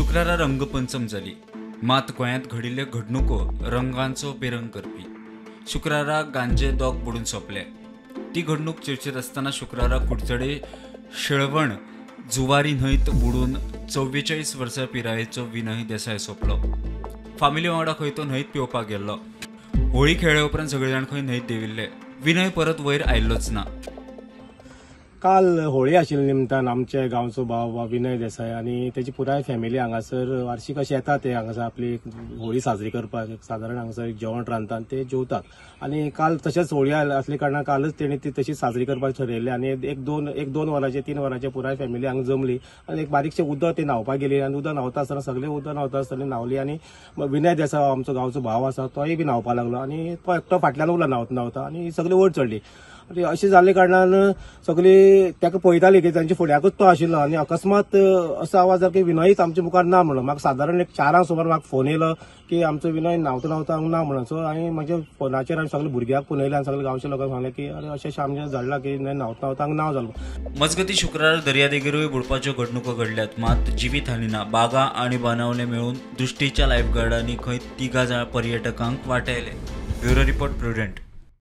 शुक्रारा रंगपंचम जाली, मात गोंयांत घडिल्ल्यो घडणुको रंगांचो बेरंग करपी. शुक्रारा गांजे दोग बुडून सोंपले. ती घडणूक चर्चेत आसतना शुक्रारा कुडचडे शेळवण जुवारी न्हंयत बुडून 44 वर्सां पिरायेचो विनय देसाय सोंपलो. फामिली वांगडा खंय तो न्हंयत पिवपाक गेल्लो. होळी खेळ्ळे उपरांत सगळे जाण खंय न्हंयत देविल्ले. विनय परत वयर आयिल्लोच ना. काल होळी आशिल्ल्या निमतान आमचे गांवचो भाव विनय देसाय आनी तेची पुराय फॅमिली हांगासर वार्षिक अशें येता, ते हांगासर आपली होळी साजरी करपाक सादारण हांगासर एक जेवण रांदतात आनी ते जेवतात. आनी काल तशेंच होळी आसल्या कारणान कालच तेणी ती तशी साजरी करपाक ठरयल्ली आनी एक दोन वरांचे 3 वरांचे पुराय फॅमिली हांगा जमली आनी एक बारीकशें उदक ते न्हांवपाक गेली आनी उदक न्हांवता आसतना सगळे उदक न्हांवता आसतना न्हांवली आनी विनय देसाय आमचो गांवचो भाव आसा तोय बी न्हांवपाक लागलो आनी तो एकटो फाटल्यान उरलो न्हांवता न्हांवता आनी सगळी वयर चडली. आनी अशें जाल्ले कारणान सगळी ताका पळयताली की तांच्या फुड्याकूच तो आशिल्लो आनी अकस्मात असो आवाज जालो की विनयच आमच्या मुखार ना म्हणलो. म्हाका सादारण एक 4 सुमार म्हाका फोन येयलो की आमचो विनय न्हांवता न्हांवता हांगा ना म्हणून. सो हांवें म्हज्या फोनाचेर हांवें सगळे भुरग्यांक फोन येयले आनी सगळे गांवच्या लोकांक सांगलें की अरे अशें अशें आमचें घडलां की न्हांवता न्हांवता हांगा ना जालो. मजगती शुक्रार दर्यादेगेरूय बुडपाच्यो घडणुको घडल्यात, मात जिवीत हानी ना. बागा आनी बाणावले मेळून दृश्टीच्या लायफगार्डांनी खंय 3 पर्यटकांक वाटायले. Bureau report, Prudent.